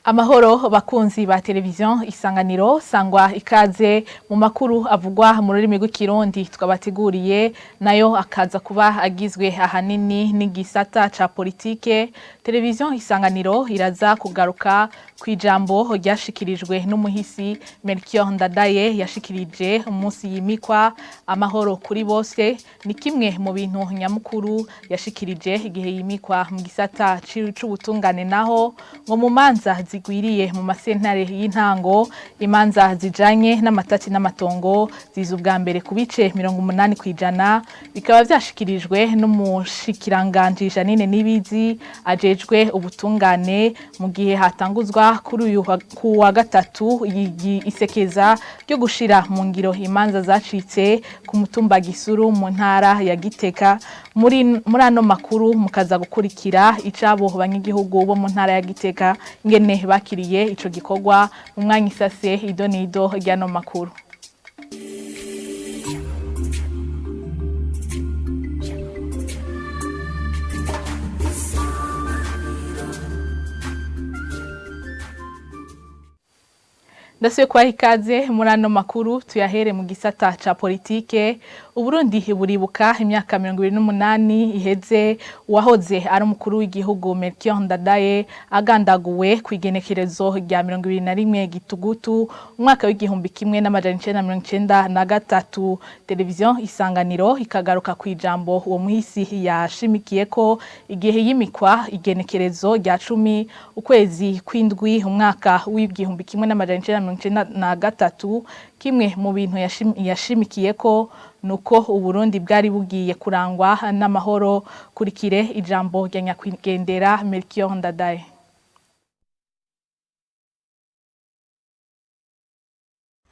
Amahoro bakunzi ba televiziyo Isanganiro, sangwa ikaze mu makuru avugwa mu rurimi rw'ikirundi twabateguriye, nayo akaza kuba agizwe ahanini n'igisata ca politike. Televiziyo Isanganiro iraza kugaruka kw'ijambo ryashikirijwe n'umuhisi Melchior Ndadaye yashikirije umunsi yimikwa. Amahoro kuri bose ni kimwe mu bintu nyamukuru yashikirije igihe yimikwa. Mu gisata c'ubutungane naho, ngo mu manza zigwiriye mu masentare y'intango, imanza zijanye n'amatati n'amatongo ziza ubwa mbere ku bice 80%, bikaba vyashikirijwe n'umushikiranganji Janine Nibizi ajejwe ubutungane mu gihe hatanguzwa kuri uyu ku wa gatatu isekeza ryo gushira mu ngiro imanza zacitse ku mutumba Gisuru mu ntara ya Gitega. Muri ano makuru mukaza gukurikira icabo banyagihugu bo mu ntara ya Gitega ingene bakiriye ico gikorwa. Mu mwanya isase idonido ry'ano makuru. Ndasubiye kubaha ikaze muri ano makuru, tuyahere mu gisata ca politike. Uburundi buribuka imyaka 28 iheze uwahoze ari umukuru w'igihugu Melchior Ndadaye agandaguwe kw'igenekerezo rya 21 Gitugutu umwaka w'1993. Televiziyo Isanganiro ikagaruka kw'ijambo uwo muhisi yashimikiyeko igihe yimikwa igenekerezo rya 10 ukwezi kw'indwi umwaka w'1993. Kimwe mu bintu yashimikiyeko nuko Uburundi bwari bugiye kurangwa n'amahoro. Kurikire ijambo rya nyakwigendera Melchior Ndadaye.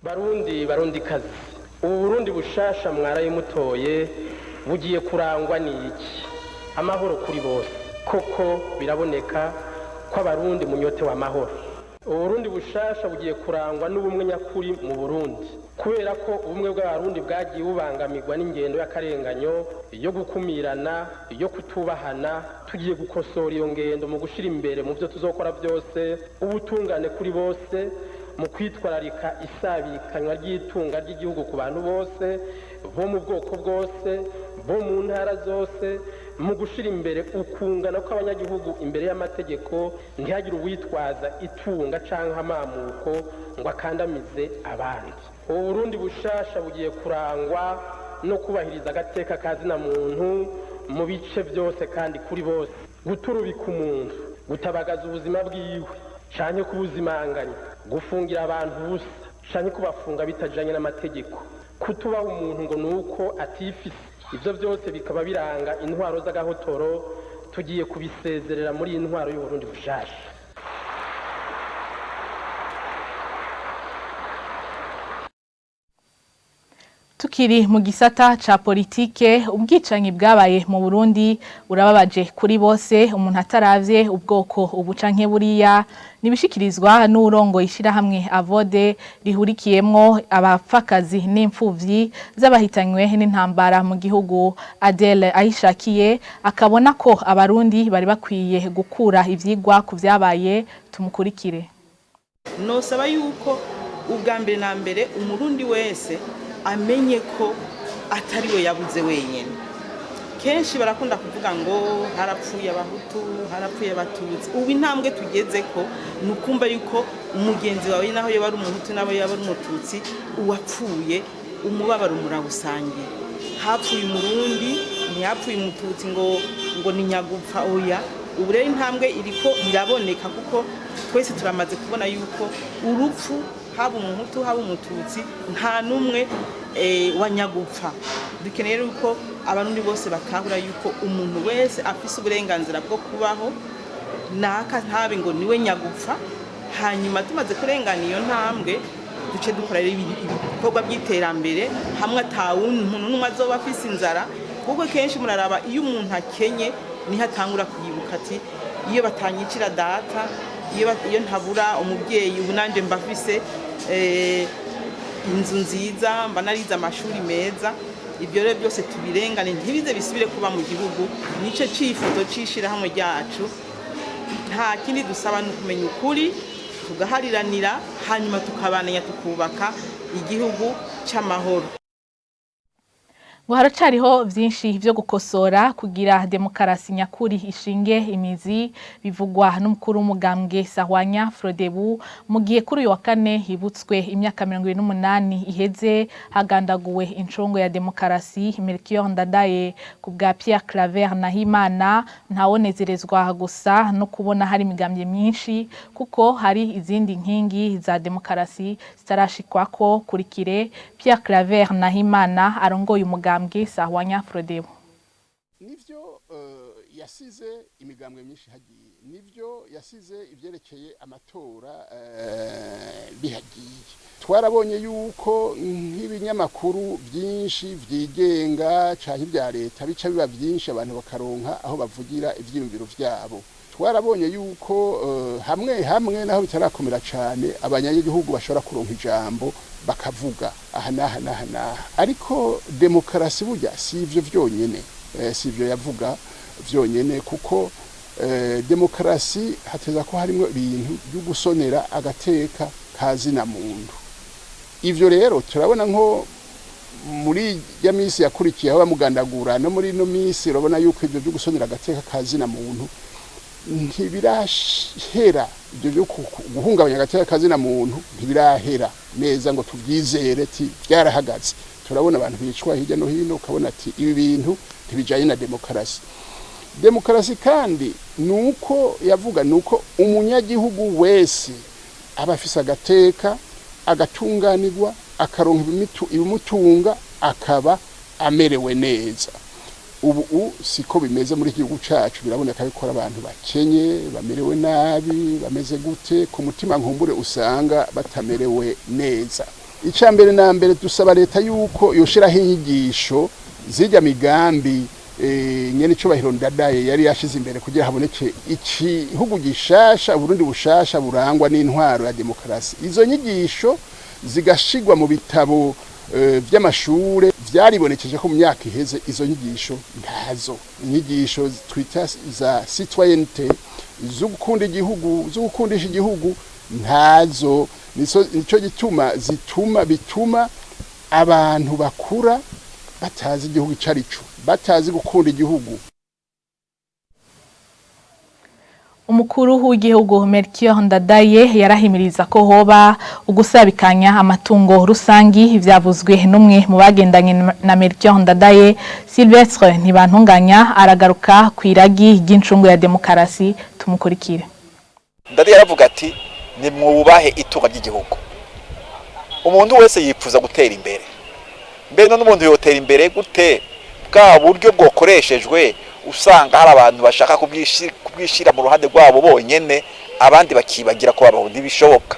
Barundi, Barundi kazi, ubu Burundi bushasha mwarayimutoye bugiye kurangwa n'iki? Amahoro kuri bose. Koko biraboneka ko Abarundi munyotewe amahoro. Uburundi bushasha bugiye kurangwa n'ubumwe nyakuri mu Burundi, kubera ko ubumwe bw'Abarundi bwagiye bubangamirwa n'ingendo y'akarenganyo, yo gukumirana, yo kutubahana. Tugiye gukosora iyo ngendo mu gushira imbere mu byo tuzokora byose ubutungane kuri bose, mu kwitwararika isabikanywa ry'itunga ry'igihugu ku bantu bose bo mu bwoko bwose, bo mu ntara zose, mu gushira imbere ukungana kw'abanyagihugu imbere y'amategeko, ntihagire uwitwaza itunga canke amamuko ngo akandamize abandi. Ubu Burundi bushasha bugiye kurangwa no kubahiriza agateka ka zina muntu mu bice byose kandi kuri bose. Guturubika umuntu, gutabagaza ubuzima bwiwe canke kubuzimanganya, gufungira abantu ubusa canke kubafunga bitajanye n'amategeko, kutubaha umuntu ngo nuko atifise, ivyo byose bikaba biranga intwaro z'agahotoro, tugiye kubisezerera muri iyi ntwaro y'Uburundi bushasha. Tukiri mu gisata ca politike, ubwicanyi bwabaye mu Burundi burababaje kuri bose, umuntu ataravye ubwoko ubu canke buriya. Nibishikirizwa n'urongo ishirahamwe Avode rihurikiyemwo abapfakazi n'imfuvyi z'abahitanywe n'intambara mu gihugu. Adele Ahishakiye akabona ko Abarundi bari bakwiye gukura ivyigwa ku vyabaye. Tumukurikire. Nosaba yuko ubwa mbere na mbere Umurundi wese amenye ko atari we yabuze wenyine. Kenshi barakunda kuvuga ngo harapfuye Abahutu, harapfuye Abatutsi. Ubu intambwe tugeze ko ni ukumva yuko umugenzi wawe, naho yaba ari Umuhutu, naho yaba ari Umututsi, uwapfuye umubabaro murawusangira. Hapfuye Umurundi, ntihapfuye Umututsi ngo ni nyagupfa, oya. Ubu rero intambwe iriko iraboneka, kuko twese turamaze kubona yuko urupfu, haba Umuhutu, haba Umututsi, nta n'umwe wa nyagupfa. Dukeneye yuko Abarundi bose batahura yuko umuntu wese afise uburenganzira bwo kubaho, naka ntabe ngo niwe nyagupfa. Hanyuma tumaze kurengana iyo ntambwe, duce dukora ibikorwa by'iterambere hamwe atawundi muntu n'umwe azoba afise inzara, kuko kenshi muraraba iyo umuntu akenye niho atangura kuyibuka ati: "Iyo batanyicira data, iyo ntabura umubyeyi, ubu nanjye mba mfise inzu nziza, mba narize amashuri meza." Ibyo rero byose tubirengane, ntibize bisubire kuba mu gihugu. Nicyo cyifuzo cy'ishyirahamwe ryacu. Nta kindi dusaba, ni ukumenya ukuri. Tugahariranira, hanyuma tukabananya, tukubaka igihugu c'amahoro. Ngo haracariho vyinshi vyo gukosora kugira demokarasi nyakuri ishinge imizi, bivugwa n'umukuru w'umugambwe Sahwanya Frodebu, mu gihe kuri uyu wa kane hibutswe imyaka 28 iheze hagandaguwe incungu ya demokarasi Melchior Ndadaye. Ku bwa Pierre Claver Nahimana, ntawonezerezwa gusa no kubona hari imigambwe myinshi, kuko hari izindi nkingi za demokarasi zitarashikwako. Kurikire Pierre Claver Nahimana arongoye umugambwe Sahwanya Frodebu. Nivyo, yasize imigambwe myinshi hagiye, nivyo, yasize ivyerekeye amatora bihagiye. Twarabonye yuko nk'ibinyamakuru byinshi vyigenga canke ibya leta bica biba byinshi, abantu bakaronka aho bavugira ivyiyumviro vyabo. Twarabonye yuko hamwe hamwe, naho bitarakomera cane, abanyagihugu bashobora kuronka ijambo bakavuga aha n'aha n'aha n'aha. Ariko demokarasi burya si ivyo vyonyene, si ivyo yavuga vyonyene, kuko demokarasi hateza ko harimwo ibintu byo gusonera agateka kazina muntu. Ivyo rero turabona nko muri ya misi yakurikiye aho bamugandagura, no muri ino misi urabona yuko ivyo byo gusonera agateka kazina muntu ntibirahera. Ibyo byo guhungabanya agateka kazina muntu ntibirahera neza ngo tuvyizere ti byarahagaze. Turabona abantu bicwa hirya no hino, ukabona ati ibi bintu ntibijanye na demokarasi. Demokarasi kandi nuko yavuga nuko umunyagihugu wese aba afise agateka, agatunganirwa, akaronka ibimutunga, akaba amerewe neza. Ubu siko bimeze muri iki gihugu cacu. Biraboneka yuko abantu bakenye, bamerewe nabi, bameze gute ku mutima, nkumbure usanga batamerewe neza. Icya mbere na mbere, dusaba leta yuko yoshiraho inyigisho zirya migambi nyene icubahiro Ndadaye yari yashize imbere kugira haboneke igihugu gishasha, Uburundi bushasha burangwa n'intwaro ya demokarasi. Izo nyigisho zigashigwa mu bitabo vy'amashure. Vyaribonekeje ko mu myaka iheze izo nyigisho ntazo. Inyigisho twita za citoyenneté, zo gukunda igihugu, zo gukundisha igihugu, ntazo. Nico gituma zituma bituma abantu bakura batazi igihugu ico arico, batazi gukunda igihugu. Umukuru w'igihugu Melchior Ndadaye yarahimiriza ko hoba ugusabikanya amatungo rusangi. Vyavuzwe n'umwe mu bagendanye na Melchior Ndadaye. Sylvestre Ntibantunganya aragaruka ku iragi ry'incungu ya demokarasi. Tumukurikire. Ndadaye yaravuga ati: "Nimwubahe itunga ry'igihugu." Umuntu wese yipfuza gutera imbere. Mbere none umuntu yotera imbere gute bwa buryo bwokoreshejwe usanga hari abantu bashaka kubwishira mu ruhande rwabo bonyene, abandi bakibagira ko babaho? Ntibishoboka.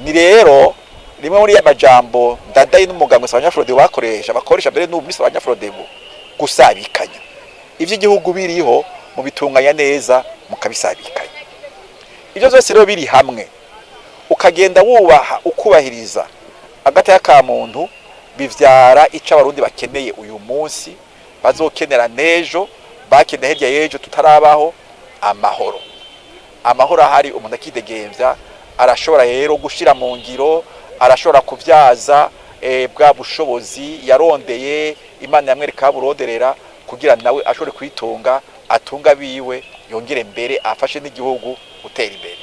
Ni rero rimwe muri ya majambo Ndadaye n'umugambwe Sahwanya bakoresha, bakoresha mbere n'ubu muri Sahwanya Frodebu: gusabikanya ivy'igihugu biriho, mubitunganya neza, mukabisabikanya. Ibyo byose rero biri hamwe, ukagenda wubaha, ukubahiriza agateka ka muntu, bivyara ico Abarundi bakeneye uyu munsi, bazokenera n'ejo, bakeneye hirya y'ejo tutarabaho: amahoro. Amahoro ahari, umuntu akidegemvya, arashobora rero gushira mu ngiro, arashobora kuvyaza bwa bushobozi yarondeye, Imana yamwereka buronderera, kugira nawe ashobore kwitunga, atunga biwe, yongere mbere afashe n'igihugu gutera imbere.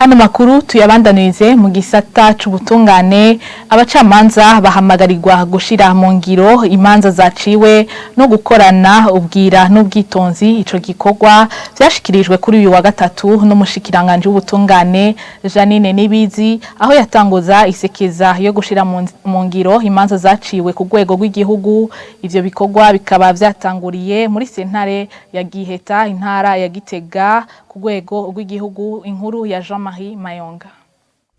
Ano makuru tuyabandanirize mu gisata c'ubutungane. Abacamanza bahamagarirwa gushira mu ngiro imanza zaciwe no gukorana ubwira n'ubwitonzi ico gikorwa. Vyashikirijwe kuri uyu wa gatatu n'umushikiranganje w'ubutungane Janine Nibizi, aho yatanguza isekeza yo gushira mu ngiro imanza zaciwe ku rwego rw'igihugu. Ivyo bikorwa bikaba vyatanguriye muri sentare ya Giheta, intara ya Gitega, ku rwego rw'igihugu. Inkuru ya Jean-Marie Mayonga.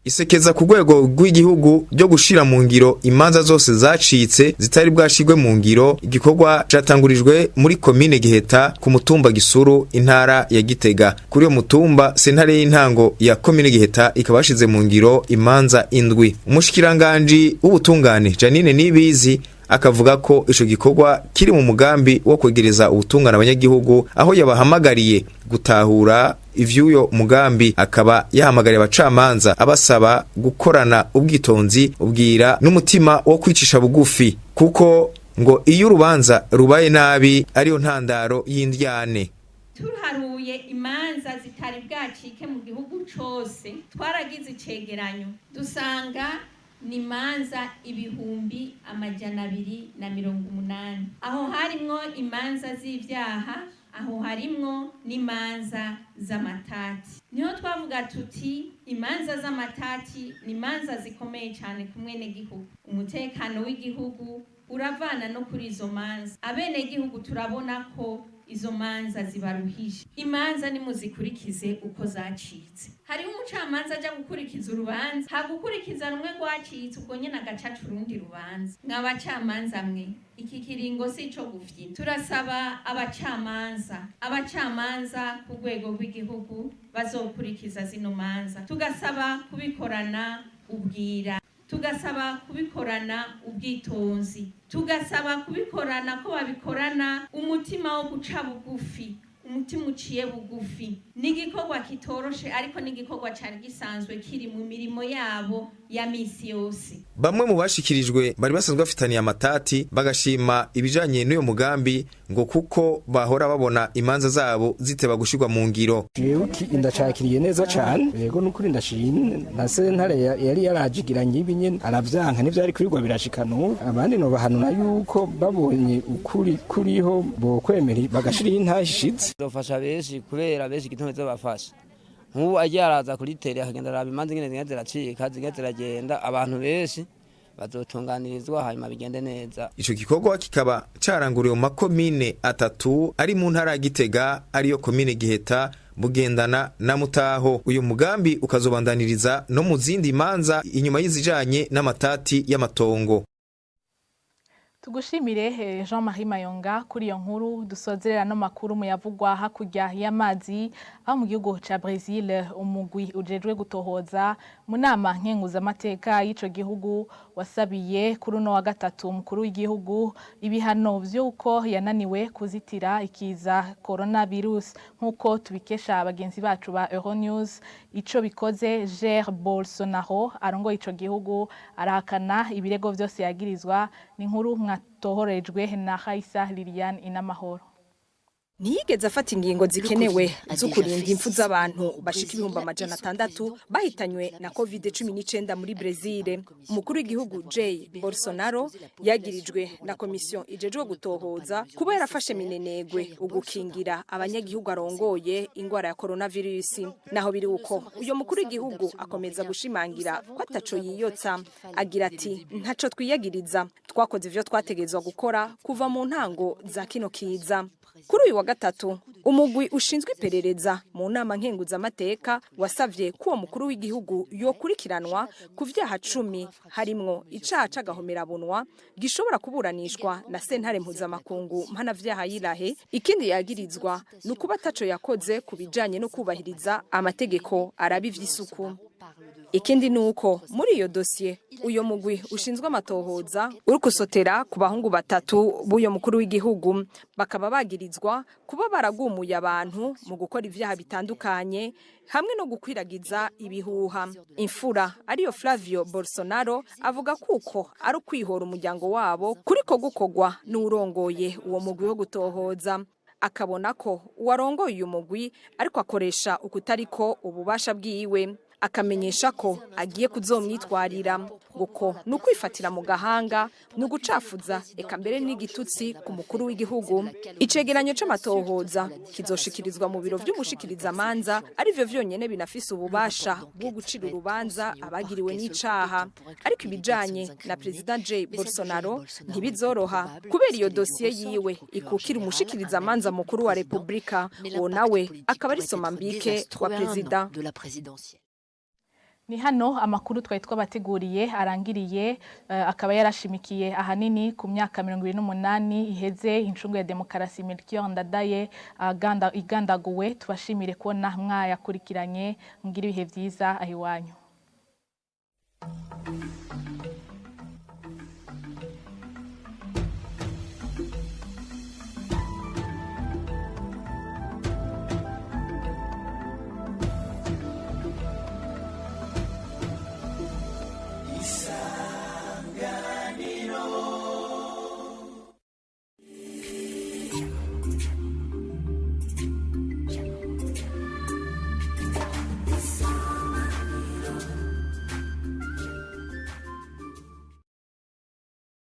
Isekeza ku rwego rw'igihugu ryo gushira mu ngiro imanza zose zacitse zitari bwashirwe mu ngiro, igikorwa catangurijwe muri komine Giheta ku mutumba Gisuru, intara ya Gitega. Kuri uyo mutumba, sentare y'intango ya komine Giheta ikaba yashize mu ngiro imanza indwi. Umushikiranganji w'ubutungane Janine Nibizi Akavuga ko ico gikorwa kiri mu mugambi wo kwegereza ubutungane abanyagihugu, aho yabahamagariye gutahura ivy'uyo mugambi. Akaba yahamagariye abacamanza, abasaba gukorana ubwitonzi, ubwira n'umutima wo kwicisha bugufi, kuko ngo iyo urubanza rubaye nabi ariyo ntandaro y'indyane. Tuharuye imanza zitari bwacike mu gihugu cose, twaragize icegeranyo, dusanga ni imanza 280,000. Aho harimwo imanza z'ivyaha, aho harimwo n'imanza z'amatati. Niho twavuga tuti imanza z'amatati ni imanza zikomeye cyane ku mwenegihugu. Umutekano w'igihugu uravana no kuri izo manza. Abenegihugu turabona ko izo manza zibaruhije. Imanza nimuzikurikize uko zacitse. Hariho umucamanza aja gukurikiza urubanza, hagukurikiza rumwe rwacitse, ubwo nyene agacaca urundi rubanza. Mwabacamanza mwe, iki kiringo si ico gufyina. Turasaba abacamanza ku rwego rw'igihugu bazokurikiza zino manza, tugasaba kubikorana ubwira, tugasaba kubikorana ubwitonzi, tugasaba kubikorana ko babikorana umutima wo guca bugufi, umutima uciye bugufi. Ni igikorwa kitoroshe, ariko ni igikorwa cari gisanzwe kiri mu mirimo yabo ya misi yose. Bamwe mu bashikirijwe bari basanzwe bafitaniye amatati bagashima ibijanye n'uyo mugambi, ngo kuko bahora babona imanza zabo ziteba gushirwa mu ngiro. Jewe ndacakiriye neza cane, yego, nukuri ndashimye. Na sentare yari yarajigiranye ibi nyene aravyanka, n'ivyari kwirwa birashika n'ubu. Abandi nobahanura yuko babonye ukuri kuriho bokwemera bagashira intahe ishitse. Zofasha benshi, kubera benshi igituma zobafasha, nk'ubu agiye araza kuri tele, akagenda araba imanza ingene zigenda ziracika, zigenda ziragenda, abantu benshi bazotunganirizwa, hanyuma bigende neza. Ico gikorwa kikaba caranguriwe mu makomine atatu ari mu ntara ya Gitega, ariyo komine Giheta, Bugendana na Mutaho. Uyu mugambi ukazobandaniriza no mu zindi manza inyuma y'izijanye n'amatati y'amatongo. Tugushimire Jean-Marie Mayonga kuri iyo nkuru. Dusozerera no makuru muyavugwa hakurya y'amazi, aho mu gihugu ca Brazil umugwi ujejwe gutohoza mu nama nkenguzamateka y'ico gihugu wasabiye kuri uno wa gatatu umukuru w'igihugu ibihano vy'uko yananiwe kuzitira ikiza coronavirus, nk'uko tubikesha bagenzi bacu ba Euronews. Ico bikoze, Jair Bolsonaro arongoye ico gihugu arahakana ibirego vyose yagirizwa. Ni inkuru mwatohorejwe na Raisa Liliane Inamahoro. Ntiyigeze afata ingingo zikenewe zo kurinda impfu z'abantu bashika 600,000 bahitanywe na COVID-19 muri Brezil. Umukuru w'igihugu Jair Bolsonaro yagirijwe na komisiyo ijejwe gutohoza kuba yarafashe minenegwe ugukingira abanyagihugu arongoye ingwara ya coronavirus. Naho biri uko, uyo mukuru w'igihugu akomeza gushimangira ko ataco yiyotsa. Agira ati: "Ntaco twiyagiriza, twakoze ivyo twategezwa gukora kuva mu ntango za kino kiza." Kuri uyu wa gatatu, umugwi ushinzwe iperereza mu nama nkenguzamateka wasavye ko uwo mukuru w'igihugu yokurikiranwa ku vyaha 10, harimwo icaha c'agahomerabunwa gishobora kuburanishwa na sentare mpuzamakungu mpanavyaha y'Irahe. Ikindi yagirizwa ni ukuba ataco yakoze ku bijanye no kubahiriza amategeko araba ivy'isuku. Ikindi ni uko muri iyo dosiye uyo mugwi ushinzwe amatohoza uri kusotera ku bahungu batatu b'uyo mukuru w'igihugu, bakaba bagirizwa kuba baragumuye abantu mu gukora ivyaha bitandukanye hamwe no gukwiragiza ibihuha. Imfura ariyo Flavio Bolsonaro avuga kuko ari ukwihora umuryango wabo kuriko gukogwa n'urongoye uwo mugwi wo gutohoza, akabona ko uwarongoye uyu mugwi ariko akoresha ukutariko ububasha bwiwe, akamenyesha ko agiye kuzomwitwarira, ngo ko ni ukwifatira mu gahanga, ni ugucafuza, eka mbere n'igitutsi ku mukuru w'igihugu. Icegeranyo c'amatohoza kizoshikirizwa mu biro vy'umushikirizamanza, arivyo vyonyene binafise ububasha bwo gucira urubanza abagiriwe n'icaha. Ariko ibijanye na Perezida Jair Bolsonaro ntibizoroha, kubera iyo dosiye yiwe ikukira umushikirizamanza mukuru wa Republika, uwo nawe akaba ari somambike wa perezida. Ni hano amakuru twari twabateguriye arangiriye, akaba yarashimikiye ahanini ku myaka 28 iheze incungu ya demokarasi Melchior Ndadaye igandaguwe. Tubashimire kubona mwayakurikiranye. Mugira ibihe vyiza aho iwanyu.